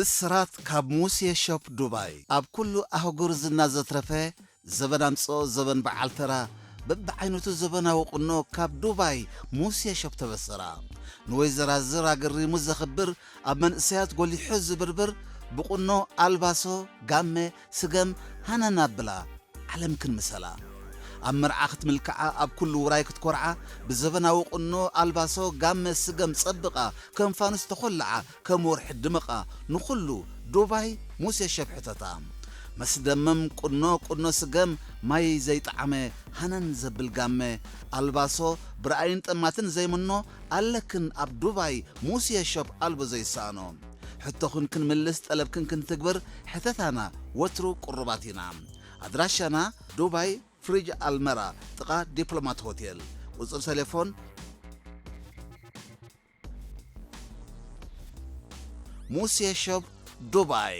ብስራት ካብ ሙሴ ሾፕ ዱባይ። ኣብ ኩሉ ኣህጉር ዝና ዘትረፈ፣ ዘበን ኣምጽኦ ዘበን በዓል ተራ፣ በብዓይነቱ ዘበናዊ ቁኖ ካብ ዱባይ ሙሴ ሾፕ ተበሰራ። ንወይዘራዝር ኣገሪሙ ዘኽብር፣ ኣብ መንእሰያት ጎሊሑ ዝብርብር፣ ብቁኖ ኣልባሶ፣ ጋመ፣ ስገም፣ ሃነን ኣብላ። ዓለም ክንምሰላ። ኣብ መርዓ ክትምልክዓ፣ ኣብ ኩሉ ውራይ ክትኮርዓ፣ ብዘበናዊ ቁኖ፣ ኣልባሶ፣ ጋመ፣ ስገም ጸብቓ፣ ከም ፋኑስ ተኾልዓ፣ ከም ወርሒ ድምቓ፣ ንኹሉ ዱባይ ሙሴ ሸብሕተታ። መስደመም ቁኖ፣ ቁኖ ስገም፣ ማይ ዘይጠዓመ፣ ሃነን ዘብል ጋመ፣ ኣልባሶ፣ ብረኣይን ጠማትን ዘይምኖ፣ ኣለክን ኣብ ዱባይ ሙሴ ሸብ ኣልቦ ዘይሰኣኖ። ሕቶኽን ክንምልስ፣ ጠለብክን ክንትግብር፣ ሕተታና ወትሩ ቅሩባት ኢና። ኣድራሻና ዱባይ ፍሪጅ ኣልመራ ጥቓ ዲፕሎማት ሆቴል። ቁጽሪ ቴሌፎን ሙሴ ሾፕ ዱባይ።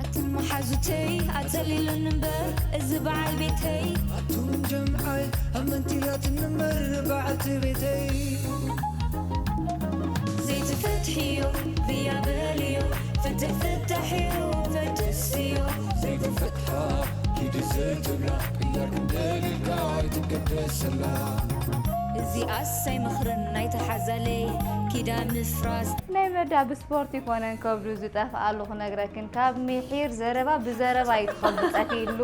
ኣቱም መሓዙተይ ኣጸሊሉኒ እምበር እዚ በዓል ቤተይ። ኣቱም ጀምዓይ ኣመንቲያትኒ እምበር በዓልቲ ቤተይ። ዘይትፈትሕዮ ብያ በልዮ ፍትሕ ፍታሕዮ ፈትስዮ። ዘይትፈትሓ ኪዲ ዘይትብላ ቅያር ክንደልልካ ኣይትገደሰላ። እዚኣስ ኣይመኽርን ናይታ ሓዛለይ ኪዳን ምፍራስ። ናይ መዳ ብስፖርት ይኮነን ከብዱ ዝጠፍኣሉ ክነግረክን ካብ ሚሒር ዘረባ ብዘረባ ይትኸብፀት ኢሉ።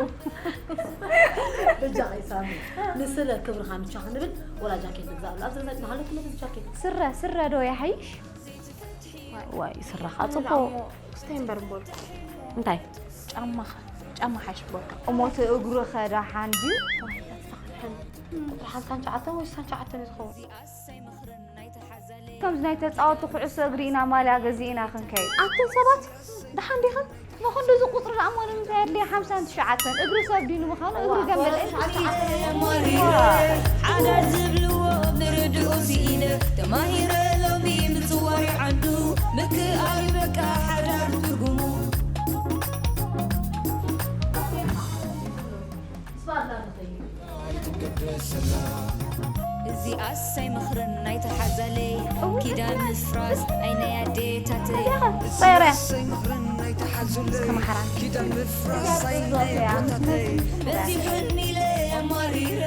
በጃኺ ሳሚ ንስለ ክብርኻ ምቻ ክንብል ወላ ጃኬት ንግዛእሉ ኣብ ዝረሳጭ ናሃለኩ ነዚ ጃኬት ስረ ስረ ዶ ይሓይሽ? ዋይ ስረኻ ንላ ፅቡቅ እሞ ክስተይ እምበር እምበሉ እንታይ ጫማኻ ጫማ ሓይሽ እምበሉ እሞቲ እግሩ ኸዳ ሓንዲ ቁጥሪ ሓምሳን ትሽዓተን ወይ ስሳን ትሽዓተን እዩ ዝኸውን ከምዚ ናይ ተፃወቱ ኩዕሶ እግሪ ኢና ማልያ ገዚእና ክንከይድ ኣትን ሰባት ደሓን ዲኽን መኸንዶ እዚ ቁፅሪ ደኣ እሞ ንምንታይ ኣድልየ ሓምሳን ትሽዓተን እግሪ ሰብ ድዩ ንምዃኑ እግሪ ገንበል ሓዳር ዝብልዎ ምርድኡ ስኢነ ተማሂረ ሎሚ ምፅዋሪ ዓዱ ምክኣል በቃ ሓዳር ትርጉሙ እዚኣስ ኣይመኽርን ናይታ ሓዛለይ ኪዳን ምፍራስ ኣይ ናይ ኣዴታተይ ፀረ ኣይመኽርን ናይታ ሓዙለይ ተመሓራ ኪዳን ምፍራስ ኣይ ናይ ኣቦታተይ በዚሑኒ ኢለ ኣማሪረ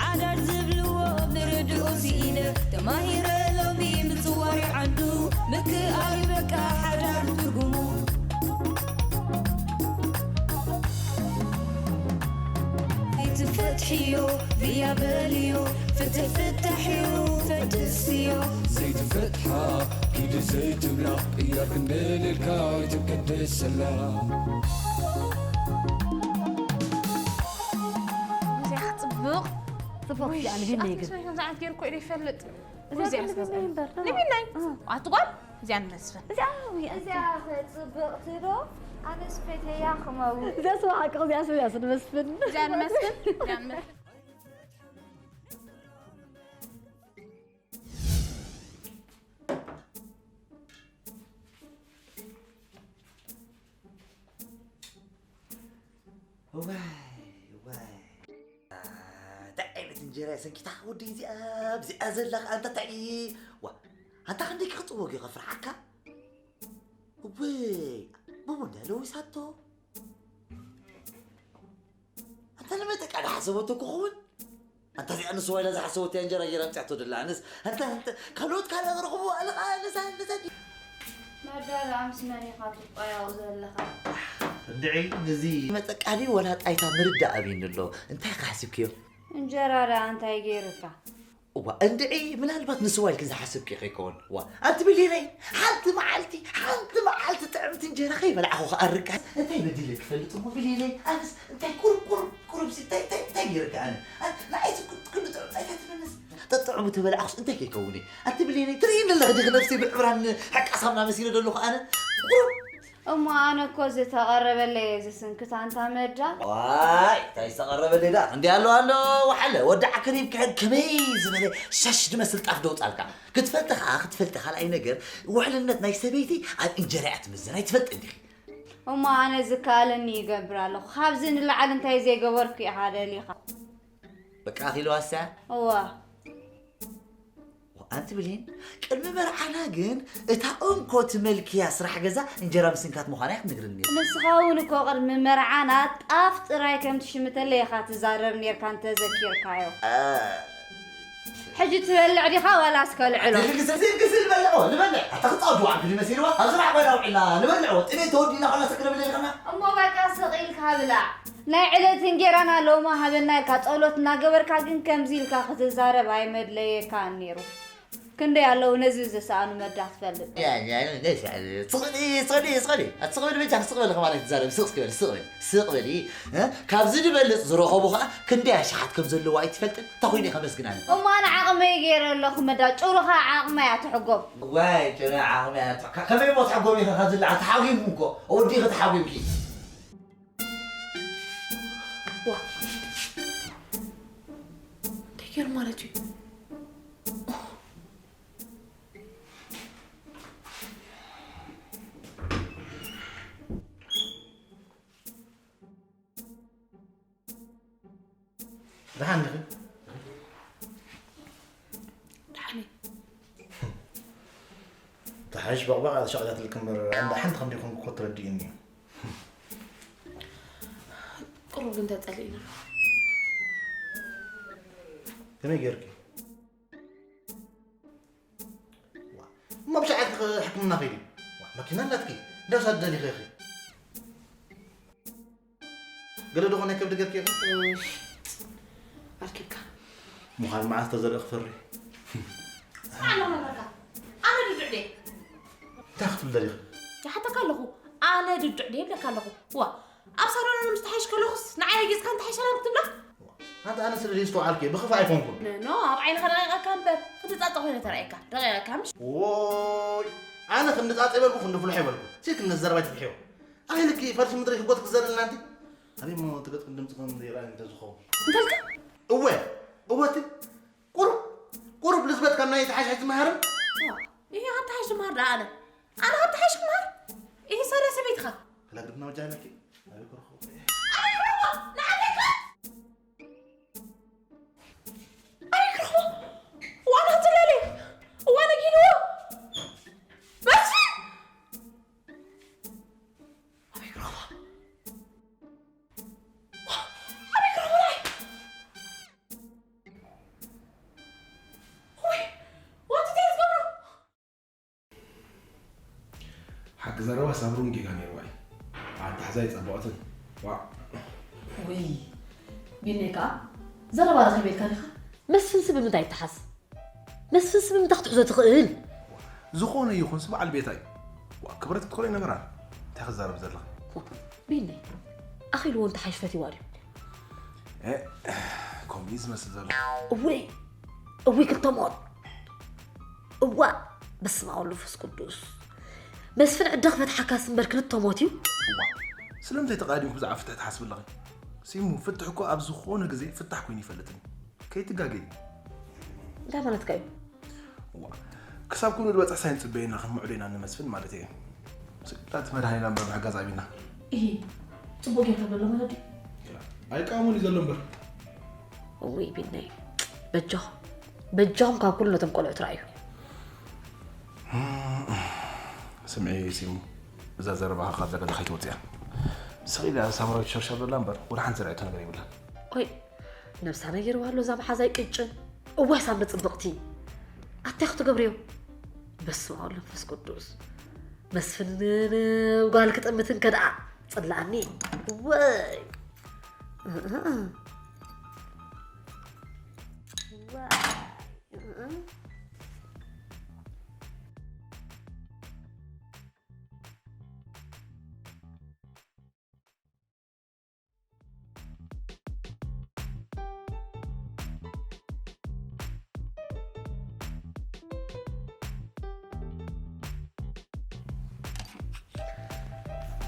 ሓዳር ዝብልዎ ምርድኡ ስኢነ ተማሂረ ሎሚ ምፅዋሪ ዓዱ ምክኣል በቃ ሓዳር ትርጉሙ ዘይትፈትሕዮ ብያ በልዮ ፍትሕ ፍታሕዮ ፈትስዮ ዘይትፈትሓ ኪዲ ዘይትብላ ቅያር ክንደልልካ ኣይትገደሰላ እዚኣ ጽቡቕ ጽቡቕ እዚኣ ንቢኒ ግን ከምዚ ዓይነት ገይሩ ኮይሉ ይፈልጥ እዚኣ እዚኣ ንቢኒ እምበር ንቢናይ ኣቲ ጓል እዚኣ ንመስፍን እዚኣ እዚኣ ጽብቕቲ ዶ ኣነስ ፈተያ ክመው እዚኣ ስማ ሓቂ እዚኣ ስም እያ ስንመስፍን እዚኣ ንመስፍን እዚኣ ንመስፍን ዋይ ዋይ እንታይ ዓይነት እንጀራ እያ ሰንኪታ ወዲ እዚኣ ኣብዚኣ ዘላ ከኣ እንታይ እንታይ ዋ ኣንታ ክንደይ ክፅወግ እዩ ከፍርሓካ ወይ ብቡንዳ ለዊሳቶ ኣንታ ንመጠቃ ዝሓሰበቶ ክኸውን ኣንታ እዚኣ ንስዋ ኢላ ዝሓሰበቶ እያ እንጀራ ጌራ ኣምፅኣቶ ደላ ኣነስ ኣንታ ኣንታ ካልኦት ካልኣ ዝረኽቡ ኣለኻ ነዛ ነዛ መዳርኣ ምስ መን ኢኻ ትቋያው ዘለኻ እንድዒ ነዚ መጠቃ ድዩ ወላ ጣይታ ምርዳእ ኣብዩኒ ኣሎ እንታይ ኢኻ ሓሲብክዮ እንጀራ ደኣ እንታይ ገይሩካ እዋ እንድዒ ምናልባት ንስዋ ኢልኪ ዝሓስብኪ ከይከውን ዋ ኣንቲ ብሌነይ ሓንቲ መዓልቲ ሓንቲ መዓልቲ ጥዕምቲ እንጀራ ከይበላዕኹ ክኣርካ እንታይ በዲለ ክፈልጥ እሞ ብሌነይ ኣነስ እንታይ ቁርብ ቁርብ ቁርብ ሲ እንታይ እንታይ እንታይ ገይርካ ኣነ ኣነ ንዓይ ሲ ኩሉ ኩሉ ጥዑም እንታይ እንታይ ትብለንስ ጠጥዕሙ ተበላዕኹስ እንታይ ከይከውን እየ ኣንቲ ብሌነይ ትርእይኒ ኣለኺ ዲኺ ነብሰይ ብዕብራን ሕቃ ሳምና መሲለ ዘለኹ ኣነ ቁርብ እሞ ኣነ እኮ ዝተቐረበለይ እየ ዝስንክት ኣንታ መዳ። ዋይ እንታይ ዝተቐረበለይ ዳ እንዲ ኣሎ ኣሎ። ወሓለ ወዲ ዓክሪብ ክሕድ ከመይ ዝበለ ሸሽ ዝመስል ጣፍ ደውፃልካ። ክትፈልጢ ከዓ ክትፈልጢ ካልኣይ ነገር፣ ውሕልነት ናይ ሰበይቲ ኣብ እንጀራ እያ ትምዘን። ኣይትፈልጥን ዲኺ? እሞ ኣነ ዝከኣለኒ ይገብር ኣለኹ። ካብዚ ንላዕሊ እንታይ ዘይገበርኩ ኢኻ ደሊኻ? በቃ ኣኺልዋስ እያ? እዋ። ኣንቲ ብሌን፣ ቅድሚ መርዓና ግን እታ እንኮ ትመልክያ ስራሕ ገዛ እንጀራ ምስንካት ምዃና እያ ክትነግረኒ ነይራ። ንስኻ እውን እኮ ቅድሚ መርዓና ጣፍ ጥራይ ከም ትሽምተለይ ኢኻ ትዛረብ ነይርካ እንተዘኪርካዮ። ሕጂ ትበልዕ ዲኻ ዋላስ ከልዕሎ? ግስል ግስል ግስል በልዕዎ ንበልዕ። ኣታ ክጻወት ዋዕል ክዲ መሲልዋ ኣብ ስራሕ ኮይና ውዒልና ንበልዕዎ። ጥሜት ተወዲእና ከላ ስክረ ብለይ ከና። እሞ በቃ ስቕ ኢልካ ብላዕ። ናይ ዕለት እንጌራና ሎማ ሃበና ኢልካ ጸሎት እናገበርካ ግን ከምዚ ኢልካ ክትዛረብ ኣይመድለየካን ነይሩ። ክንደይ ኣለዉ ነዚ ዝሰኣኑ መዳ ትፈልጥ? ስቕሊ ስቕሊ ስቕሊ ኣቲ ስቕ በሊ በጃ ስቕ በሊ ከማለት ትዛረብ ስቕ ስቅ በሊ ስቕ በሊ ስቕ በሊ እ? ካብዚ ዝበልፅ ዝረኸቡ ከዓ ክንደይ ኣሽሓት ከም ዘለዉ ኣይትፈልጥን እንታይ ኮይኑ ከመስግናኒ እሞ ኣነ ዓቕመይ ገይረ ኣለኹ መዳ ጭሩኻ ዓቕመይ ኣትሕጎም ዋይ ጭረ ዓቕመይ ኣትሕካ ከመይ ሞ ትሕጎም ኢኸ ካብዚ ለዓ ተሓጒምኩም እኮ ወዲኺ ተሓጒምኪ ዋ እንታይ ገይሩ ማለት እዩ ደሓን ዲኺ? ደሓን እየ። ተሓይሽ በቕባቕ ኣሻቕላትልኪ እምበር ኣንዳ ሓንቲ ከም ደይኮንኩ እኮ ተረዲእኒ እዩ። ቁሩብ ግን ተጸሊእኒ ኣሎ። ከመይ ጌርኪ? እሞ ብሻዕቲ ሕክምና ኸይዲ መኪና ኣላትኪ እንዳውሳድ ደሊኸ ኢኺ ገለ ደኾነ ከብዲ ገርኪ ኢኺ ኣርኪብካ ምዃን መዓስ ተዘርኢ ክፈሪ ስማዕ ኣለኹ ነግረካ ኣነ ድዱዕ ድየ እንታይ ክትብል ደሊኺ ይሓተካ ኣለኹ ኣነ ድዱዕ ድየ ይብለካ ኣለኹ ዋ ኣብ ሳሎን ኣነ ምስ ተሓይሽ ከለኹስ ንዓይ ረጊጽካ እንታይ ሓይሻና ክትብላ? ኣንታ ኣነ ስለ ዘይስተውዓልኩ እየ ብኽፋእ ኣይኮንኩን። ኖ ኣብ ዓይንኻ ረቂቐካ እምበር ክትጻጸ ኮይነ ተራእየካ ረቂቐካ ምሽ? ዎይ ኣነ ክንጻጸ ይበልኩ ክንዲ ፍሉሕ ይበልኩ ሲክ ንዘረባ ይትፍሕዮ። ኣይ ልኪ ፈርሲ ምድሪ ህጎት ክዘርልና ኣንቲ ኣበይ እሞ ትገጥም ድምፅኽን ዘይረኣኒ እንተዝኸውን። እንተልካ? እወ እወ እቲ ቁሩብ ቁሩብ ልዝበት ካብ ናይ ተሓሽ ኣይትምሃርን? ይሄ ካብ ተሓሽ ትምሃር ደኣ ኣነ ኣነ ካብ ተሓሽ ክምሃር? ይሄ ሰሪያ ሰበይትኻ ክላግብና ወጃ ኣለኪ ኣበይ ክረኽቦ? ኣበይ ክረኽቦ? ንዓተካ ኣበይ ክረኽቦ? እዋን ኣትለለ እዋን ኣጊድዎ መስፍን ኣበይ ክረኽቦ? ሓቂ ዘረባ ሳብሩን ጌጋ ነይርዋ እዩ ኣተሓዛይ ጸበቕትን ዋዕ ውይ ቢነይ ከዓ ዘረባ ረኺበ ኢልካ ዲኻ መስፍንሲ ብምንታይ ይተሓዝ መስፍንሲ ብምንታይ ክትሕዞ ትኽእል ዝኾነ ይኹንስ በዓል ቤታ እዩ ክብረት ክትኮሎ ይነበራ እንታይ ክዛረብ ዘለኻ ቢኒ ኣኺልዎ እንተ ሓይሽ ፈቲዋ ድዩ ከምዚ ዝመስል ዘሎ እውይ እውይ ክልተ ሞት እዋ በስመ ኣብ ወመንፈስ ቅዱስ መስፍን ዕደ ክፈትሓካስ እምበር ክልተ ሞት እዩ ስለምንታይ ተቓዲምኩ ብዛዕባ ፍትሒ ትሓስብ ኣለኺ ሲሙ ፍትሒ እኮ ኣብ ዝኾነ ግዜ ፍታሕ ኮይኑ ይፈልጥን ከይትጋገይ እንታይ ማለትካ እዩ ክሳብ ኩሉ ዝበፅሕ ሳይን ፅበየና ክንምዕዶ ኢና ንመስፍን ማለት እየ ስቅላት መድሃኒና እምበር ምሕጋዝ ኣቢና እሂ ፅቡቅ ጌርካ ዘሎ ማለት ድዩ ኣይቃወሙን እዩ ዘሎ እምበር እውይ ቢነይ በጃኹም በጃኹም ካብ ኩሉ ነቶም ቆልዑ ትረኣዩ ስምዒ ሲሙ እዛ ዘረባኻ ካብ ዘገዳ ከይትወፅያ ስቕ ኢላ ሳምራዊት ሸርሸር ዘላ እምበር ወላ ሓንቲ ዘርዐቶ ነገር የብላ ወይ ነብሳ ነጊርዋ ኣሎ እዛ መሓዛይ ቅጭን እዋይ ሳምሪ ፅብቕቲ ኣታይ ክትገብርዮ በስመ ኣብ መንፈስ ቅዱስ መስፍን ጓል ክጥምትን ከደኣ ፅላኣኒ ወይ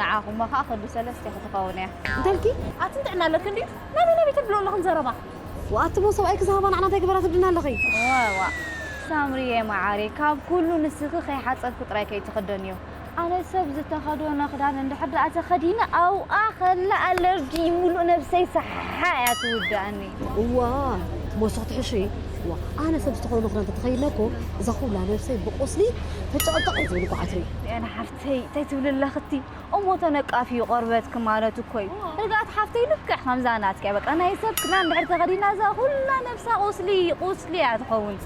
ንዓኹም ኸኣ ክዱ ሰለስተ ክትኸውን እያ። እንተልኪ ኣቲ ጥዕና ኣለክ እንዲ ናበይ ናበይ ተብሎ ኣለኽን ዘረባ ወኣትሞ ሰብኣይ ክዛሃባ ንዓና እንታይ ግበራ ትብድና ኣለኺ ዋዋ ሳምሪየ መዓረይ ካብ ኩሉ ንስኺ ከይሓፀብኩ ጥራይ ከይትኽደንዮ ኣነ ሰብ ዝተኸደኖ ክዳን እንድሕር ደኣ ተኸዲነ ኣብኣ ከላ ኣለርጂ ሙሉእ ነብሰይ ሰሓ እያ ትውድኣኒ እዋ ሞሶ ክትሕሺ እዋ ኣነ ሰብ ዝተኸደኖ ክዳን ተተኸይድነ እኮ እዛ ኩላ ነብሰይ ብቁስሊ ተጨቕጨቕ እየ ዝብል እኮ ዓትሪ ኣነ ሓፍተይ እንታይ ትብሊ ኣለኽቲ እሞ ተነቃፊ ቆርበትኪ ማለት እኮ እዩ ርግኣት ሓፍተይ ልክዕ ከምዛ ናትኪ በቃ ናይ ሰብ ክዳን ድሕር ተኸዲና እዛ ኩላ ነብሳ ቁስሊ ቁስሊ እያ ትኸውን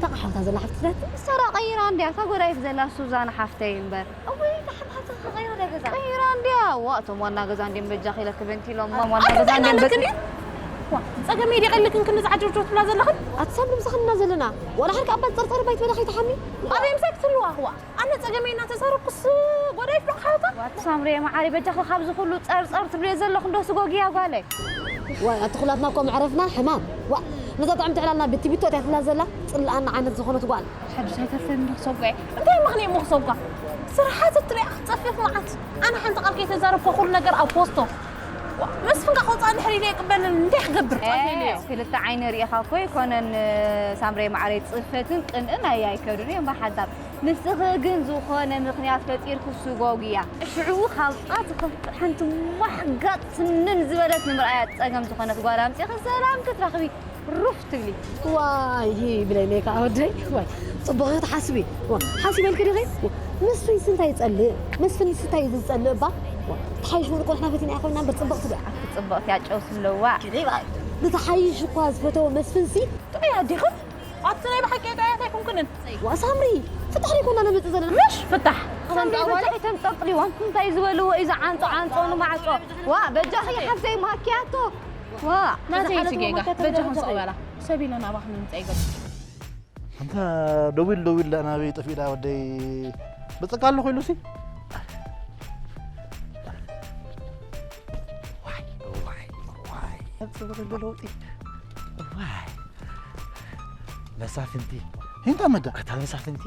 ተቓሓውታ ዘላ ሓፍቲ ትረት ሰራ ቀይራ እንድያ እታ ጎዳይፍ ዘላ ሱዛን ሓፍተይ እምበር እወይ ተሓምሓተ ከቀይሮ ናይ ገዛ ቀይራ እንድያ ዋ እቶም ዋና ገዛ እንድዮም በጃ ኺለክ በንቲሎም ዋና ገዛ እንድዮም በ ጸገመይ ዲቐልክን ክንዚ ዓጀብጆ ትብላ ዘለኽን ኣቲ ሳምሪ ምሳኽንና ዘለና ዋላ ሓንቲ ኣባት ጸርጸር ባይትበላ ከይትሓሚ ኣበይ ምሳይ ክትህልዋ ዋ ኣነ ጸገመይ እናተዛረብኩስ ጎዳይፍ ዶ ክሓውታ ዋቲ ሳምሪ የመዓሪ በጃኺ ካብዚ ኩሉ ጸርጸር ትብልዮ ዘለኹ እንዶ ስጎግያ ጓለይ ዋይ ኣቲ ኩላትና እኮ መዕረፍና ሕማም ዋ ነዛ ጥዕምቲ ዕላልና ብትቢቶ እትያ ትብላ ዘላ ጽልኣና ዓይነት ዝኾነት ጓል ሕዱሽ ኣይተርፈን ዶ ክሰጓ እንታይ ምኽንያት ምኽሰጓ ስራሓት እትሪኣ ክትጸፍፍ መዓት ኣነ ሓንቲ ቃል ከይተዛረብኩ ኩሉ ነገር ኣብ ፖስቶ መስፍንካ ከውፃ እንድሕር ኢለ ይቅበልን እንታይ ክገብር ጣፍ ኢለዮ ክልተ ዓይነ ሪኢኻ እኮ ይኮነን ሳምረይ ማዕረይ ፅፈትን ቅንእን ኣያይከዱን እዮም ብሓሳብ ንስኺ ግን ዝኾነ ምኽንያት ፈጢርኪ ስጎጉያ ሽዑ ካብኣ ትኸፍጥ ሓንቲ ማሕጋጥ ስንን ዝበለት ንምርኣያ ፀገም ዝኾነት ጓል ኣምፂኺ ሰላም ክትረኽቢ ሩፍ ትብሊ። ዋይ ብለይለይ ከዓ ወደይ ዋይ ፅቡቕ ክትሓስቢ ሓሲበልኪ ዲኺ መስፍንሲ እንታይ ይፀልእ መስፍንሲ እንታይ እዩ ዝፀልእ እባ ተሓይሽ እውን ቆልሕና ፈቲና ኮይና እምበር ፅብቕቲ ዶ ፅብቕቲ እያ ጨው ስለዋ ንተሓይሽ እኳ ዝፈተወ መስፍንሲ ጥዑይ ኣዲኽን ኣብቲ ናይ ብሓቂ ጥዑያት ኣይኮንኩንን ዋ ሳምሪ ፍታሕ ዘይኮና ነምፅእ ዘለና ምሽ ፍታሕ ተንጠልጥልዎም እንታይ ዝበልዎ እዩ ዝዓንፆ ዓንፆ ንማዕፆ ዋ በጃኺ ሓፍተይ ማኪያቶ ዋ ናተይ እቲ ጌጋ በጃኹም ስቕ በላ ሰብ ኢለ ናባኹም ንምፃእ ይገብር ኣንታ ደዊል ደዊል ደኣ ናበይ ጠፊእዳ ወደይ በፀካ ኣለኹ ኢሉሲ መሳፍንቲ ሂንታ መዳ ኣታ መሳፍንቲ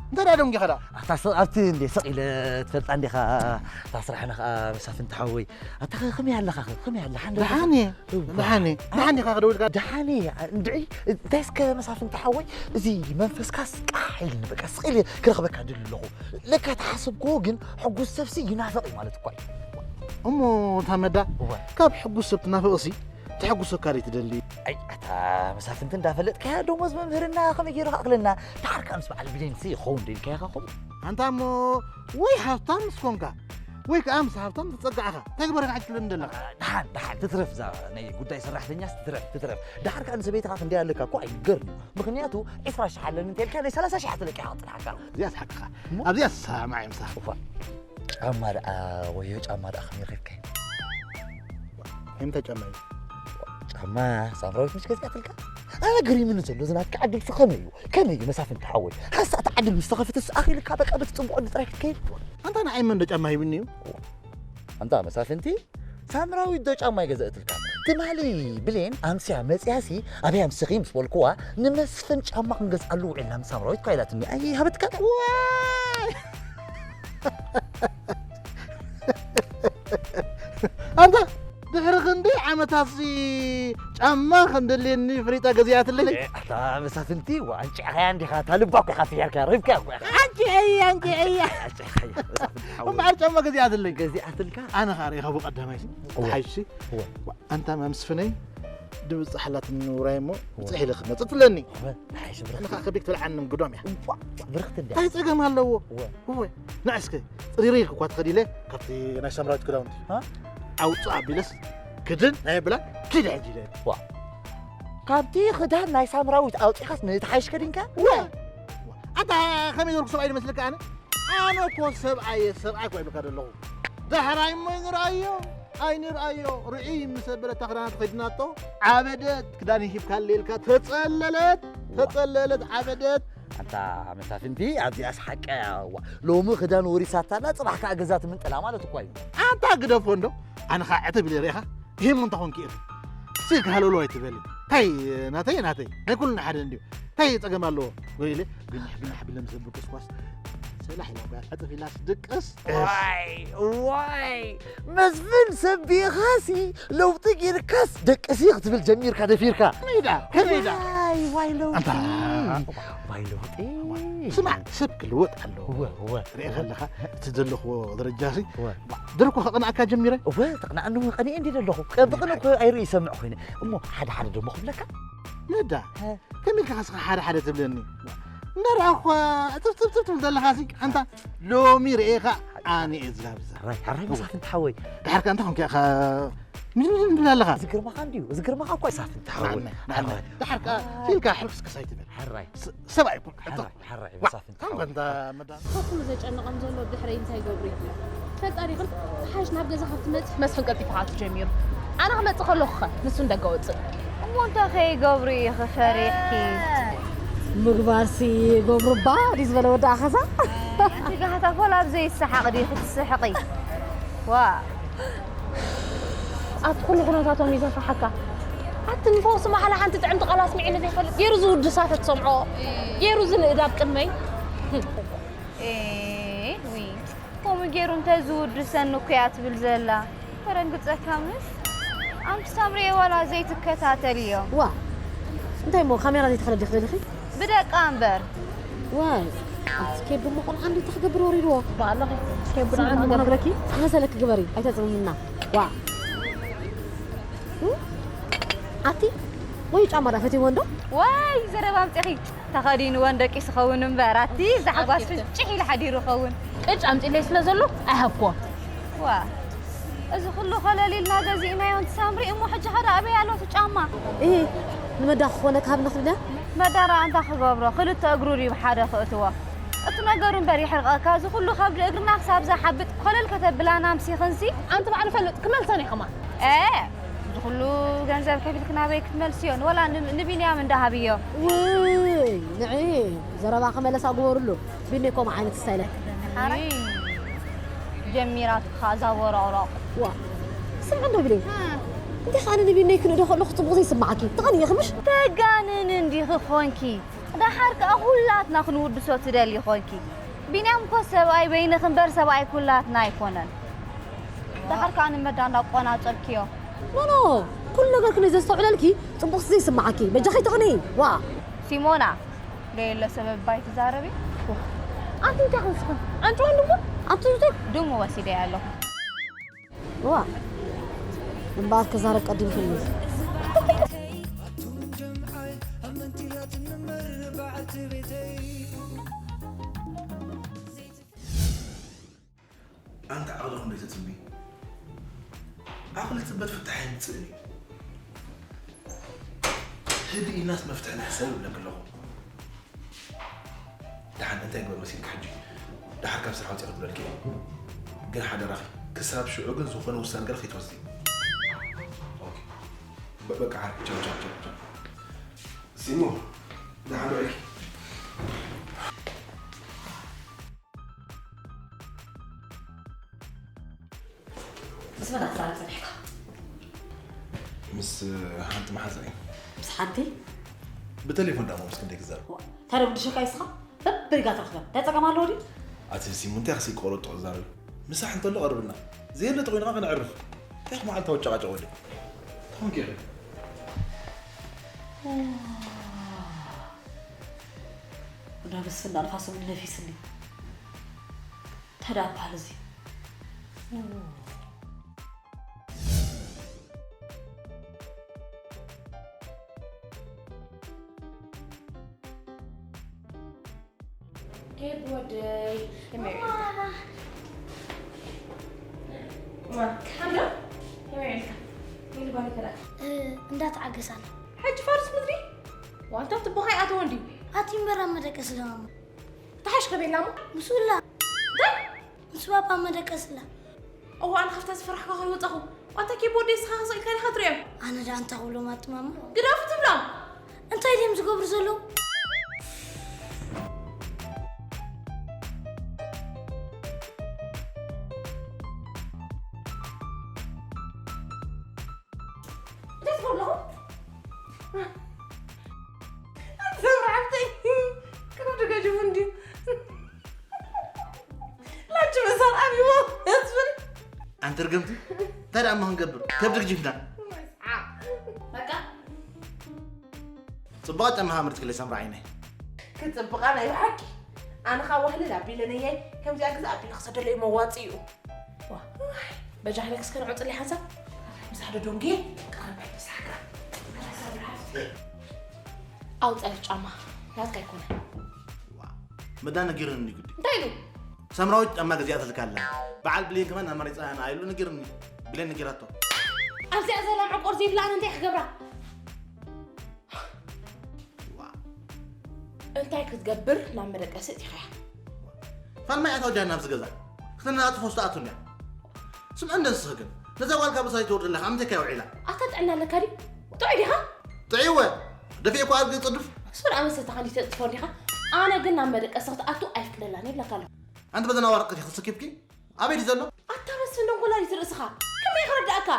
እንታይ ደኣ ደንጊኻ ደኣ ኣታ ስቕ ኣብቲ እንዴ ስቕ ኢለ ትፈልጣ እንዲኻ እታ ስራሕና ኸዓ መሳፍንቲ ሓወይ ኣታ ከመይ ኣለኻ ከመይ ኣለ ሓንደ ደሓን እየ ደሓን እየ ደሓን ኢኻ ክደውልካ ደሓን እየ እንድዒ እንታይ እስከ መሳፍንቲ ሓወይ እዚ መንፈስካስ ቃሕ ኢልኒ በቃ ስቕ ኢለ ክረኽበካ ድል ኣለኹ ለካ ተሓሰብክዎ ግን ሕጉስ ሰብሲ ይናፈቕ እዩ ማለት እኳ እዩ እሞ እታ መዳ ካብ ሕጉስ ሰብ ትናፍቕሲ ተሐጉሰካ ደይ ትደሊ ኣይ ኣታ መሳፍንቲ እንዳፈለጥካያ ደሞዝ መምህርና ከመይ ገይሩ ከኣክለና ደሓር ከኣ ምስ በዓል ብሌንሲ ይኸውን ደልካያ ኸኹም ኣንታ እሞ ወይ ሃብታም ምስ ኮንካ ወይ ከኣ ምስ ሃብታም ትጸጋዕኻ እንታይ ግበረካ ሕጂ ትብለኒ ዘለኻ ደሓን ደሓን ትትረፍ እዛ ናይ ጉዳይ ሰራሕተኛስ ትትረፍ ትትረፍ ደሓር ከኣ ንሰበይትኻ ክንደይ ኣለካ እኮ ኣይንገርን እዩ ምኽንያቱ ዒስራ ሽሕ ኣለኒ እንተልካ ናይ ሰላሳ ሽሕ ትለቅያ ክጥልሓካ እዚኣስ ሓቅኻ ኣብዚኣስ ሰማዕ ምሳኻ ጫማ ደኣ ወዮ ጫማ ደኣ ከመይ ረኺብካዮ? እንታይ ጫማ እዩ? ጫማ ሳምራዊት ምሽ ገዚኣትልካ? ኣነ ገሪምኒ ዘሎ እዚ ናትካ ዕድል ከመይ እዩ? ከመይ እዩ መሳፍንቲ ሓወይ? ሓንሳእ እቲ ዓድል ምስ ተኸፍትስ ኣኺልካ በቃ በቲ ጽቡቕ ዕድል ጥራይ ክትከይድ? ኣንታ ንዓይ መን ዶ ጫማ ሂብኒ እዩ? ኣንታ መሳፍንቲ ሳምራዊት ዶ ጫማ ይገዘእትልካ? ትማሊ ብሌን ኣምስያ መጽያሲ ኣበይ ኣምስኺ ምስ በልክዋ ንመስፍን ጫማ ክንገዝኣሉ ውዒልና ምስ ሳምራዊት እኳ ኢላትኒ ኣይሃበትካ? ዋይ! ኣንታ ድሕሪ ክንደይ ዓመታትሲ ጫማ ከም ደልየኒ ፈሊጣ ገዚኣትለይ ኣታ መሳፍንቲ ዋንጭዕኻያ እንዲኻ እታ ልባ እኮ ኢኻ ፍሒርካያ ረኺብካያ እኮ ኢኻ ኣንጭዐያ ኣንጭዐያ ኣንጭዕኻያ መሳፍንቲ ሓወይ እምበኣር ጫማ ገዚኣትለይ ገዚኣትልካ ኣነ ኸዓ ርኢኻ ብቐዳማይሲ ተሓይሽሲ ኣንታ መምስፍነይ ድብፅሕ ኣላትኒ ንውራይ እሞ ብፅሕ ኢለ ክመፅእ ትለኒ ንኻ ከቢድ ትልዓኒ ግዶም እያ ብርኽቲ እንዲ እንታይ ፀገም ኣለዎ እወ ንዕ እስከ ፅሪሪ ኢልክ እኳ ትኸድ ኢለ ካብቲ ናይ ሰምራዊት ክዳውንቲ ኣውፅእ ኣቢለስ ክድን ናይ ብላ ኪድ ሕጂ ኢለ ዋ ካብቲ ክዳን ናይ ሳምራዊት ኣውፂኻስ ንተሓይሽ ከዲንካ ኣታ ከመይ ዘልኩ ሰብኣይ ዝመስለካ ኣነ ኣነ እኮ ሰብኣየ ሰብኣይ እኳ ይብለካ ዘለኹ ዳሕራይ እሞ ይንርኣዮ ኣይንርኣዮ ርዑይ ምስ ኣበለታ ክዳና ተኸዲናቶ ዓበደት ክዳን ሂብካለ ኢልካ ተጸለለት ተጸለለት ዓበደት ኣንታ መሳፍንቲ ኣብዚኣስ ሓቀ ዋ ሎሚ ክዳን ወሪሳታላ ጽባሕ ከኣ ገዛ ትምንጥላ ማለት እኳ እዩ ኣንታ ግደፎ እንዶ ኣነ ኸዓ ዕትብ ኢለ ርኢኻ ይህም እንተ ኾንኪ ኢኺ ስኢልካ ሃለውለው ኣይትበሊ ታይ ናተይ ናተይ ናይ ኩልና ሓደ እንድዩ ታይ ጸገም ኣለዎ ወይ ኢለ ግናሕ ግናሕ ብለ ምስ ዘብል ቁስቋስ ሰላሕ ኢላ እኮ እያ ዕጥፍ ኢላስ ድቅስ ዋይ ዋይ መስፍን ሰቢኻሲ ለውጢ ጌርካስ ደቅሲ ክትብል ጀሚርካ ደፊርካ። ከመይ ደኣ? ከመይ ደኣ? ዋይ ዋይ ለውጢ። ኣንታ። ዋይ ለውጢ። ስማዕ፣ ሰብ ክልወጥ ኣለዎ። እወ እወ። ርእ ከለኻ እቲ ዘለኽዎ ደረጃሲ እወ። ድርኮ ከቕንኣካ ጀሚረ። እወ ተቕንኣኒ እውን ቀኒኤ እንዲ ዘለኹ ቀብቕን እኮ ኣይርኢ ይሰምዕ ኮይነ። እሞ ሓደ ሓደ ደሞ ክብለካ። ነዳ። ከመይ ኢልካ ከስኻ ሓደ ሓደ ትብለኒ? እንዳረኣኹ እጥፍጥፍጥፍ ትብል ዘለኻሲ ኣንታ ሎሚ ርኤኻ ኣነ እየ ዝጋብዛ። ሕራይ ሕራይ መሳፍንቲ ሓወይ። ድሓር ከ እንታይ ኮንካ ኢኻ ምድምድም ትብል ኣለኻ? ዝግርመኻ እንድዩ ዝግርመኻ እኳ መሳፍንቲ ሓወይ። ንዓና ንዓና ድሓር ከ ኢልካ ሕርክስክስ ኣይትበል። ሕራይ ሰብኣይ እኮ ሕቶ ሕራይ ሕራይ መሳፍንቲ ሓወይ። ታንኳ እንዳ መዳ። ካብ ኩሉ ዘጨንቖም ዘሎ ድሕረይ እንታይ ይገብሩ እዩ? ፈጣሪ ይቕር፣ ሓይሽ ናብ ገዛ ካብ ትመጽእ መስፍን ቀልጢፉ ክኣቱ ጀሚሩ። ኣነ ክመጽእ ከለኹ ኸ ንሱ ንደገ ወጽእ። እሞ እንታይ ከይገብሩ ኢኺ ፈሪሕኪ? ምግባርሲ ይገብሩ እባ ድዩ ዝበለ ወዲ ኣኸዛ? ኣንቲ ጋህታ ፎል ኣብ ዘይሰሓቕ ድዩ ክትስሕቒ? ዋ። ኣብቲ ኩሉ ኩነታቶም እዩ ዘፍርሓካ። ኣቲ ንፈውሲ ማሕላ ሓንቲ ጥዕምቲ ቃል ኣስሚዒኒ ዘይፈልጥ ገይሩ ዝውድሳ ተትሰምዖ ገይሩ ዝንእድ ኣብ ቅድመይ። ኤ፣ ውይ፣ ከምኡ ገይሩ እንተ ዝውድሰኒ እኮ እያ ትብል ዘላ። ተረግጸካ ምስ ኣንቲ ሳምሪየ ዋላ ዘይትከታተልዮ። ዋ፣ እንታይ እሞ ካሜራ ዘይትኽለዲ ክደልኺ? ብደቃ እምበር። ዋይ፣ ኣቲ ኬብ እሞ ቆልዓ እንዴት ክገብር ወሪድዎ? ብኣላኺ፣ ኬብ ስምዒ እሞ ክገብር። ነግረኪ፣ መሰለኪ ግበሪ፣ ኣይተጽምምና። ዋ። እ? ኣቲ፣ ወይ ጫማ ዳ ፈትይዎ እንዶ? ዋይ፣ ዘረባ ኣምጺኺ። ተኸዲንዎን ደቂሱ ኸውን እምበር፣ ኣቲ፣ ብታሕጓስ ፍንጭሕ ኢሉ ሓዲሩ ኸውን። ቅጭ ኣምጺለይ ስለ ዘሎ ኣይሃብክዎን። ዋ፣ እዚ ኩሉ ኮለል ኢልና ገዚእናዮ ኣንቲ ሳምሪ፣ እሞ ሕጂ ኸ ደኣ ኣበይ ኣሎ እቲ ጫማ? እሂ፣ ንመዳ ክኾነ ካብ ንኽብለ? መዳ ደኣ እንታይ ክገብሮ፣ ክልተ እግሩ ድዩ ብሓደ ክእትዎ? እቲ ነገሩ እምበር የሕርቐካ፣ እዚ ኩሉ ከብዲ እግርና ክሳብ ዝሓብጥ ኮለል ከተብላና ኣምሲኽንሲ። ኣንቲ ባዕሉ ፈልጥ ክመልሰን ኢኹማ። ኤ፣ እዚ ኩሉ ገንዘብ ከፊልክና ኣበይ ክትመልስዮ? ንወላ ን-፣ ንቢንያም እንዳሃብዮ። ውይ፣ ንዒ፣ ዘረባ ክመለሳ ግበሩሉ። ቢኒ ከምኡ ዓይነት ስታይል ኣይክደን። ሓራይ። ጀሚራትካ እዛ ወሮቕሮቕ። ዋ፣ ስምዒ እንዶ ቢኒ። እ። እንታይ ኸኣ ንቢኒ ክንእዶ ከለኹ ጽቡቕ ዘይስምዓኪ? ትቐንኢ ኢኺ ምሽ? ተጋንን እንዲኺ ኾንኪ። ደሓር ከኣ ኩላትና ክንውድሶ ትደልዪ ኾንኪ። ቢንያም እኮ ሰብኣይ በይንኺ እምበር ሰብኣይ ኩላትና ኣይኮነን። ደሓር ከኣ ንመዳ እንዳቆናጸብክዮ። ኖ፣ ኖ፣ ኩሉ ነገርኪ ነዘስተውዕለልኪ ጽቡቕ ዘይስምዓኪ። በጃኺ ትቕንኢ። ዋ። ሲሞና፣ ለየለ ሰበብ ባይ ትዛረቢ? ኣንቲ እንታይ ክንስኽን? ኣንቲ ወንድሙ? ኣንቲ እንታይ? ድሙ ወሲደያ ኣለኹ። ዋ። እምበኣር ክዛረብ ቀዲምክኒ። ኣንታ ዓቕሊ ክንደይ ተጽቢ? ዓቕሊ ጽበት ፍታሕ የምጽእን እዩ። ህድእ ኢልናስ መፍትሒ ንሕሰብ እብለኪ ኣለኹ። ደሓን እንታይ ግበር መሲልኪ ሕጂ? ደሓር ካብ ስራሕ ውፅእ ክብለልኪ እየ። ግን ሓደራኺ ክሳብ ሽዑ ግን ዝኾነ ውሳነ ገለ ከይትወስዲ። ኦኬ። በ-፣ በቃ ዓርኪ ቻው ቻው ቻው ቻው። ሲሞ ደሓን ውዒልኪ። ምስ መን ኣትዛረብ ጸኒሕካ? ምስ ሓንቲ መሓዛ እዩ። ምስ ሓንቲ? ብቴሌፎን ደኣ ምስ ክንደይ ክዛረብ? ዋ፣ እንታይ ደጉድሸካ ይስኻ? በብሪጋ ትረኽበ። እንታይ ጸገም ኣለዎ ድዩ? ኣቲ ሲሙ እንታይ ክሲ ቆረጦ ዛረብ? ምሳሕ እንተሎ ቀርብና። ዘየለ ተኾይንኻ ከነዕርፍ። እንታይ መዓልታዊ ጨቃጨቅ ወዲ? ታውን ገይረ። እንዳ መስፍን ንፋሶም ነፊስኒ። እንታይ ደኣ በሃል እዚ? ኬብ ወደይ። ከመይ ውዒልካ? እማ፣ እማ፣ ከመይ ውዒልካ? ወይኒ ጓል ከዳ። እ፣ እንዳተዓገሳ ኣላ። ሕጂ ፋርስ ምድሪ? ዋንታ ትቦኻ ይኣተወ እንድዩ? ኣቲ እምበር ኣብ መደቀሲ ደማሞ። ተሓሽ ከቤላ እሞ? ምስ ውላ። እንታይ? ምስ ባባ መደቀስላ። እዋ፣ ኣነ ካብታ ዝፈራሕካ ከይወጻኹ። ዋታ ኬቦርድ ስኻ ከሰቂልካ ዲኻ ትሪኦም? ኣነ ደኣ እንታይ ክብሎም ኣቲ ማማ? ግደፉ ትብሎም። እንታይ ድዮም ዝገብሩ ዘለዉ? እንታይ ትገብሩ ኣለኹም? ኣቲ ሳምሪ ሓብተይ፣ ክብዱ ገዲፉ እንድዩ። ላንቺ ምሳል ዓብይዎ፣ ኣስፍን። ኣንቲ ርግምቲ፣ እንታይ ደኣ እሞ ክንገብር? ከብዲ ግጅፍና። በቃ። ጽቡቓት ጫማ ኣምሪጽክለይ ሰምራ ዓይነይ። ክጽብቓ ናይ ብሓቂ። ኣነ ኸኣ ዋህልል ኣቢለ ነየይ፣ ከምዚኣ ግዛ ኣቢለ ክሰደለይ መዋጽኢኡ። ዋ፣ በጃ ሕለክ እስከ ንዑ ጽሊ ሓንሳብ። ምሳሕ ዶ ዶንጌ፣ ቀረብ ምሳሕካ። ኣውጻ ጫማ፣ ናትካ ኣይኮነ። ዋ፣ መዳ ነጊርኒ ግዲ። እንታይ ኢሉ? ሰምራዊት ጫማ ገዚኣትልካ ኣላ። በዓል ብሌን ከማን ኣማሪጻ ኣላ ኢሉ ነጊርኒ። ብሌን ነጊራቶ። ኣብዚኣ ዘላ ምዕቆር ዘይብላ ኣነ እንታይ ክገብራ? ዋ። እንታይ ክትገብር ናብ መደቀሲ እቲኻያ? ፋልማይ ኣታ ወዲያ ናብዚ ገዛ። ክትነጣጥፎ ዝተኣቱ እንድያ። ስምዕ እንደ ንስኺ ግን። ነዛ ጓል ካብ እሳይ ትወርድ ኣለኻ፣ ኣምንቴካ የውዒላ። ኣታ ጥዕና ኣለካ ድዩ? ጥዑይ ዲኻ? ጥዑይ እወ። ደፊእኳ ኣድጊ ጽዱፍ። ሱር ኣመሰተኻ እንዲተጥፎ እንዲኻ? ኣነ ግን ናብ መደቀሲ ክትኣቱ ኣይፍቅደላን ይብለካ ኣለኹ። ኣንቲ በዘና ወረቀት ኢኺ ተሰኪፍኪ? ኣበይ ድዩ ዘሎ? ኣታ መስፍን ደንጎላሊት ርእስኻ። ከመይ ክርዳእካ?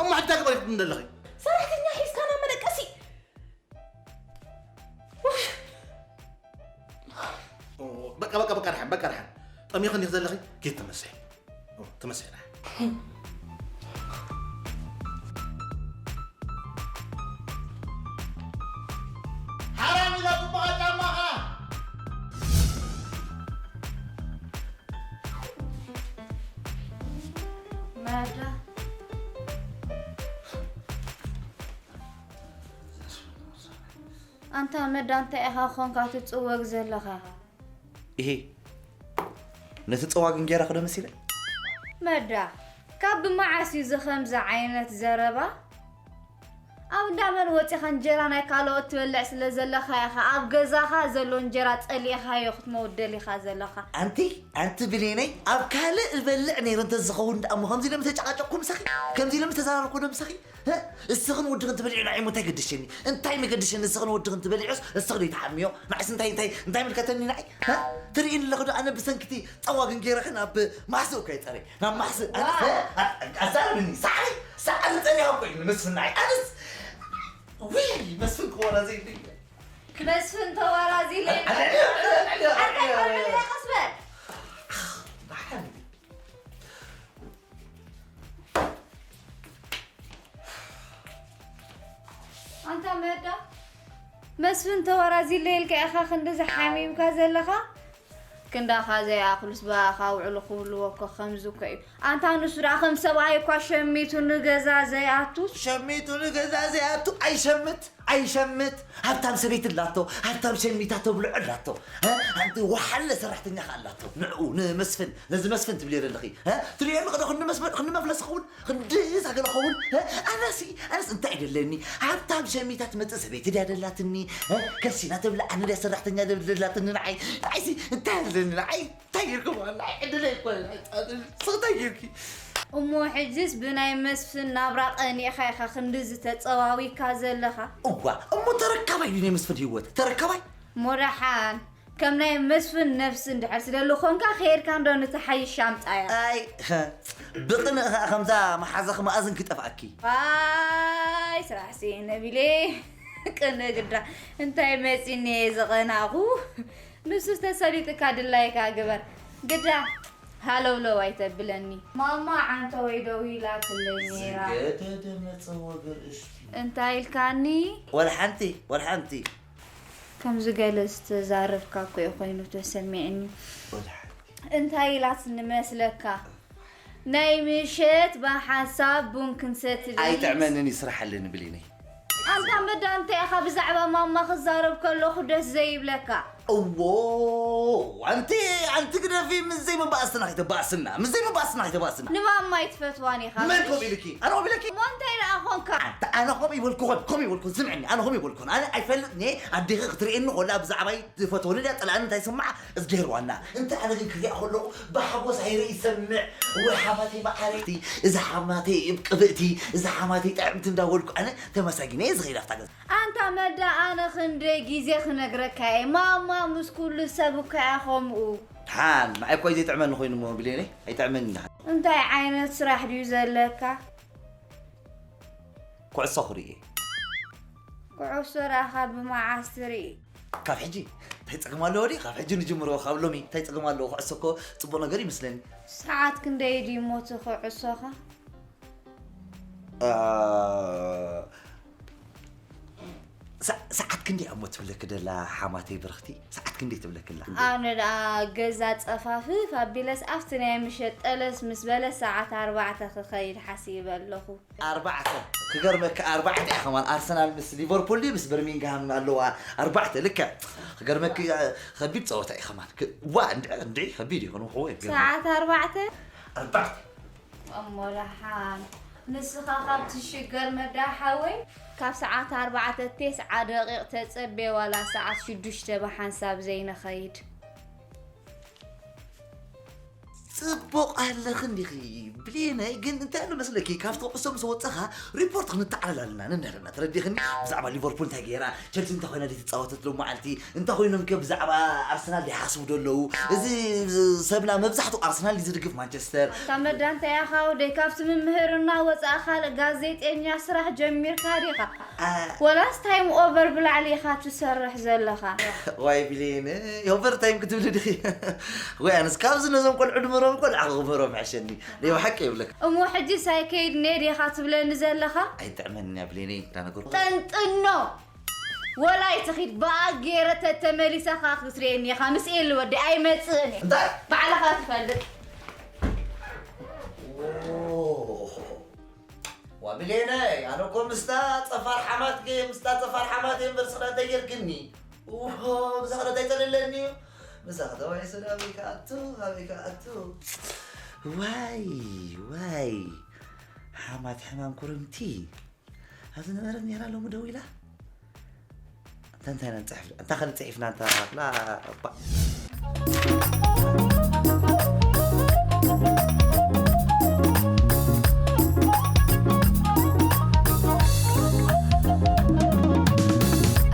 እሞ ሕጂ እንታይ ግበሪ ክትብልኒ ዘለኺ? ሰራሕተኛ ሒዝካ ናብ መደቀሲ። ኡፍ። ኦ፣ በቃ፣ በቃ፣ በቃ፣ ደሓን፣ በቃ፣ ደሓን። ጠሚኺ እንዲኺ ዘለኺ፣ ኪድ ተመሰይ። ኦ፣ ተመሰይ ደሓን። ሓራም ኢላ ጽቡቓ ጫማኻ። መዳ። ኣንታ መዳ፣ እንታይ ኢኻ ኾንካ ትጽወግ ዘለኻ? ኢሂ፣ ነቲ ጸዋግ እንጌራ ክዶ መሲለ? መዳ፣ ካብ ብመዓስ እዩ እዚ ከምዚ ዓይነት ዘረባ? ኣብ እንዳ መን ወጺኻ እንጀራ ናይ ካልኦት ትበልዕ ስለ ዘለኻ ኢኻ ኣብ ገዛኻ ዘሎ እንጀራ ጸሊእኻዮ ክትመውት ደሊኻ ዘለኻ። ኣንቲ፣ ኣንቲ ብሌነይ፣ ኣብ ካልእ እበልዕ ነይረ እንተዝኸውን ደኣ እሞ ከምዚ ኢለ ምተጨቃጨቅኩ ምሳኺ፣ ከምዚ ኢለ ምተዘራረብኩ ዶ ምሳኺ? ህ? እስኽን ወድኽን ትበልዒ ንዓይ እሞ እንታይ ገድሸኒ? እንታይ መገድሸኒ እስኽን ወድኽን ትበልዒስ እስኽን ዘይትሓምዮ? ንዓይስ እንታይ፣ እንታይ፣ እንታይ ምልከተኒ ንዓይ? ህ? ትርእይኒ ኣለኺ ዶ ኣነ ብሰንኪቲ ጸዋግን ገይረኺ ናብ ማሕስእ እኮ እየ ጸረ-፣ ናብ ማሕስእ። ኣነስ፣ ዋ! ህ? ኣ-፣ ኣዛርብኒ፣ ሳዕሪ፣ ሳዕሪ ጸኒሖ እኮ እዩ ንመስፍን ንዓይ። ኣነስ፣ ውይ፣ መስፍን ክወራዘ ይብለኝ። መስፍን ተወራዚለይ። ኣነ፣ ኣነ፣ ኣነ፣ ኣነ፣ ኣነ፣ ኣነ፣ ኣነ፣ ኣነ፣ ኣነ፣ ቀስ በል። ደሓን። ኣንታ መዳ፣ መስፍን ተወራዚለ ኢልካ ኢኻ ክንድዚ ሓሚምካ ዘለኻ? ክንዳኻ ዘይኣኽሉስ ብኣኻ ውዕሉ ክብልዎ እኮ ከምዚ እኮ እዩ። ኣንታ ንሱ ደኣ ከም ሰብኣይ እኳ ሸሚቱ ንገዛ ዘይኣቱ። ሸሚቱ ንገዛ ዘይኣቱ ኣይሸምት፣ ኣይሸምት። ሃብታም ሰበይቲ ኣላቶ፣ ሃብታም ሸሚታ ተብልዖ ኣላቶ። እ? ሓንቲ ወሓለ ሰራሕተኛ ከኣ ኣላቶ። ንዕኡ፣ ንመስፍን፣ ነዚ መስፍን ትብልዮ ዘለኺ። እ? ትርእየኒ ኸዶ ክንዲ መስፍን፣ ክንዲ መፍለሲ ኸውን፣ ክንዲ ዛገለ ኸውን። እ? ኣነሲ፣ ኣነስ እንታይ ደለኒ? ሃብታም ሸሚታ ትመጽእ ሰበይቲ ድያ ደላትኒ? እ? ከሲና ተብልዓኒ ድያ ሰራሕተኛ ደላትኒ ንዓይ? ንዓይሲ እንታይ ኣለኒ ንዓይ? እንታይ ጌርኩም ኣላ? ዕድለይ እኮ እያ። ንስኺ እንታይ ጌርኪ? እሞ ሕጅስ ብናይ መስፍን ናብራ ቀኒእኻ ኢኻ ክንድዚ ተጸዋዊካ ዘለኻ? እዋ፣ እሞ ተረካባይ ድዩ ናይ መስፍን ህይወት? ተረካባይ? እሞ ደሓን፣ ከም ናይ መስፍን ነፍሲ እንድሕር ትደሊ ኾንካ፣ ከይድካ እንዶ ንትሓይሽ ኣምጻያ። ኣይ፣ ብቕንእ ኸኣ ከምዛ መሓዛኺ መኣዝን ክጠፍኣኪ። ኣይ፣ ስራሕ ስኢነ ቢለ፣ ቅንእ ግዳ፣ እንታይ መጺኒ እየ ዝቐናኹ? ንሱስ ተሰሊጥካ ድላይካ ግበር። ግዳ ሃለውለው ኣይተብለኒ። ማማ ዓንተወይ ደዊላትለይ ነይራ። ዝገደደ መጸወግር እሽቱ። እንታይ ኢልካኒ? ወላ ሓንቲ፣ ወላ ሓንቲ። ከምዚ ገለ ዝተዛረብካ እኮ እዩ ኮይኑ ተሰሚዕኒ። ወላ ሓንቲ። እንታይ ኢላትኒ መስለካ? ናይ ምሸት ብሓንሳብ ቡን ክንሰቲ ድዩ? ኣይጥዕመንን እዩ፣ ስራሕ ኣለኒ ብሌነይ። ኣንታ መዳ፣ እንታይ ኢኻ ብዛዕባ ማማ ክዛረብ ከለኹ ደስ ዘይብለካ? እዎ፣ ኣንቲ፣ ኣንቲ ግደፊ፣ ምስ ዘይምባኣስና ከይተባኣስና፣ ምስ ዘይምባኣስና ከይተባኣስና። ንማማ ኣይትፈትዋን ኢኻ። መን ከምኡ ኢልኪ? ኣነ ከምኡ ኢለኪ? እሞ እንታይ ደኣ ኾንካ? ኣንታ ኣነ ከምኡ ይበልኩ ኾን፣ ከምኡ ይበልኩ፣ ስምዕኒ፣ ኣነ ከምኡ ይበልኩ ኾን። ኣነ ኣይፈልጥን እየ፣ ኣዴኺ ክትርእየኒ ኮላ ብዛዕባይ ትፈትወኒ ድያ፣ ጸላእኒ እንታይ ይስምዓ? እዝግሄር ዋና። እንተ ኣነ ግን ክሪኣ ከለኹ ብሓጎስ ኣይረ ይሰምዕ። ወይ ሓማተይ መዓረይቲ፣ እዛ ሓማተይ ቅብእቲ፣ እዛ ሓማተይ ጥዕምቲ እንዳበልኩ ኣነ ተመሳጊነ እየ ዝኸይድ ኣብታ ገዛ። ኣንታ መዳ ኣነ ክንደይ ግዜ ክነግረካ እየ። ማማ ምስ ኩሉ ሰብ እኮ እያ ከምኡ። ሓን፣ ንዓይ እኮ እዩ ዘይጥዕመኒ ኮይኑ እሞ ብሌነይ፣ ኣይጥዕመኒ ደሓን። እንታይ ዓይነት ስራሕ ድዩ ዘለካ? ኩዕሶ ክርኢ እየ። ኩዕሶ ደኣ ካብ ብመዓስ ትርኢ? ካብ ሕጂ እንታይ እንታይ ጸገም ኣለዎ ድዩ? ካብ ሕጂ ንጅምሮ፣ ካብ ሎሚ እንታይ ጸገም ኣለዎ? ኩዕሶ እኮ ጽቡቕ ነገር ይመስለኒ። ሰዓት ክንደይ ድዩ እሞ እቲ ኩዕሶኻ? አ፣ ሰ-፣ ሰዓት ክንደይ እሞ ትብለኪ ደላ ሓማተይ ብርኽቲ? ሰዓት ክንደይ ትብለኪ ኣላ? ኣነ ደኣ ገዛ ጸፋፍፍ ኣቢለስ ኣብቲ ናይ ምሸት ጠለስ ምስ በለ ሰዓት ኣርባዕተ ክኸይድ ሓሲበ ኣለኹ። ኣርባዕተ። ክገርመኪ፣ ኣርባዕተ እያ ከማን። ኣርሰናል ምስ ሊቨርፑል ድዩ ምስ በርሚንግሃም ኣለዋ? ኣርባዕተ፣ ልክዕ። ክገርመኪ፣ ከቢድ ጸወታ እዩ ከማን። ክ-፣ ዋ፣ እንድዒ፣ እንድዒ፣ ከቢድ እዩ። ክንውሕዎ እዩ። ሰዓት ኣርባዕተ? ኣርባዕተ። እሞ ደሓን። ንስኻ ካብ ትሽገር መዳ ሓወይ፣ ካብ ሰዓት ኣርባዕተ ቴስዓ ደቂቕ ተጸቤ፣ ዋላ ሰዓት ሽዱሽተ ብሓንሳብ ዘይንኸይድ። ጽቡቕ ኣለኺ እንዲኺ ብሌነይ፣ ግን እንታይ ኣሎ መስለኪ፣ ካብቲ ኩዕሶ ምስ ወጸኻ ሪፖርት ክንተዓለል ኣለና፣ ነንሕድሕድና፣ ተረዲኽኒ? ብዛዕባ ሊቨርፑል እንታይ ገይራ፣ ቸልሲ እንታይ ኮይና ድዩ ትጻወተት ሎማዓልቲ፣ እንታይ ኮይኖም ከ ብዛዕባ ኣርሰናል ይሓስቡ ዶ ኣለዉ? እዚ ሰብና መብዛሕትኡ ኣርሰናል እዩ ዝድግፍ፣ ማንቸስተር። ኣታ መዳ እንታይ ኢኻ ወደይ፣ ካብቲ ምምህርና ወጻእ ካልእ ጋዜጠኛ ስራሕ ጀሚርካ ዲኻ? አ- ወላስ ታይም ኦቨር ብላዕሊ ኢኻ ትሰርሕ ዘለኻ? ዋይ ብሌን፣ ኦቨር ታይም ክትብሊ ዲኺ? ወይ ኣነስ ካብዚ ነዞም ቆልዑ ድመሮም ቆልዓ ክኽበሮም ሕሸኒ። ናይ ብሓቂ ይብለካ። እሞ ሕጂ ሳይ ከይድ ነይ ዲኻ ትብለኒ ዘለኻ? ኣይጥዕመንን እያ ብሌነይ እንዳነገርኩ። ጠንጥኖ! ወላ ኣይትኺድ፣ ብኣ ገይረ ተተመሊሰኻ ክትርእየኒ ኢኻ። ምስ ኤሊ ወዲ ኣይመጽእን እየ። እንታይ? ባዕልኻ ትፈልጥ። ኦ። ዋ ብሌነይ፣ ኣነ እኮ ምስታ ጸፋር ሓማት ገ-፣ ምስታ ጸፋር ሓማት እየ እምበር ስኽረት ኣይገርክኒ። ኡሆ፣ ብዛ ኽረት ኣይጸልለኒ እዩ። ብዛ ኽተባይ ስለ ኣበይ ክኣቱ፣ ኣበይ ክኣቱ። ዋይ፣ ዋይ። ሓማት ሕማም ኩርምቲ። ኣብዚ ነበረት ነይራ ሎሚ ደው ኢላ። እንታ እንታይ ኢና ንጽሕፍ? እንታ ክንጽሒፍና እንታ ክላ እባ።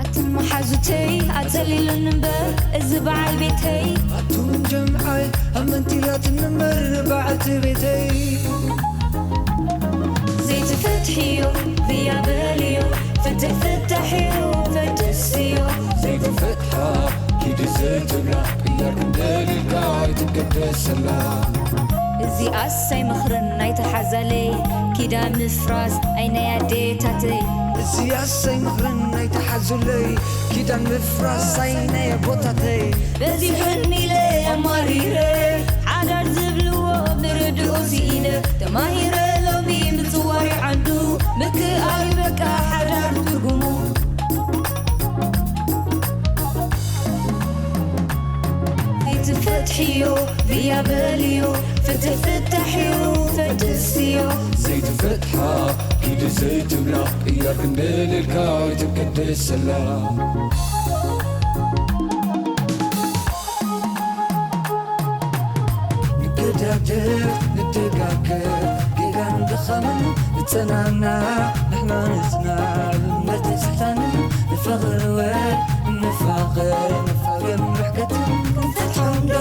ኣትን መሓዙተይ ኣጸሊሉን እምበር እዚ በዓል ቤተይ። ኣቱም ጀምዓይ ኣመንቲላትን እምበር በዓልቲ ቤተይ። ዘይትፈትሕዮ ብያ በልዮ፣ ፍትሕ ፍታሕዮ ፈትስዮ። ዘይትፈትሓ ኪዲ ዘይትብላ፣ ቅያር ክንደልልካ ኣይትገደሰላ። እዚኣስ ኣይመኽርን ኣይተሓዛለይ፣ ኪዳን ምፍራስ ኣይናይ ኣዴታተይ። እዚኣስ ኣይመኽርን ኣይተሓዙለይ፣ ኪዳን ምፍራስ ኣይናይ ኣቦታተይ። በዚሑኒ ኢለ ኣማሪረ፣ ሓዳር ዝብልዎ ምርድኡ ስኢነ። ተማሂረ ሎሚ ምጽዋር ዓዱ፣ ምክኣል በቃ ሓዳር ትርጉሙ። ዘይትፈትሕዮ ብያ በልዮ፣ ፍትሕ ፍታሕዮ ፈትስዮ። ዘይትፈትሓ ኪዲ ዘይትብላ፣ ቅያር ክንደልልካ ኣይትገደሰላ። ንገዳደፍ ንደጋገፍ፣ ጌጋን ድኻምን ንጸናናዕ፣ ንሕና ንጽናዕ፣ እምበር ተስሕታንን ንፋቐር እወ ንፋቐር፣ ንፋቐር ምሕከትን ክንፈትሖም ዶ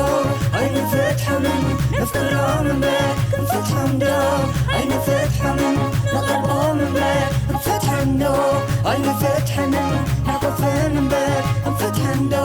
ኣይንፈትሖምን? ነፍቅሮም እምበር ክንፈትሖም ዶ ኣይንፈትሖምን? ንቐርቦም እምበር ክንፈትሖም ዶ ኣይንፈትሖምን? ንሓቆፍን እምበር ክንፈትሖም ዶ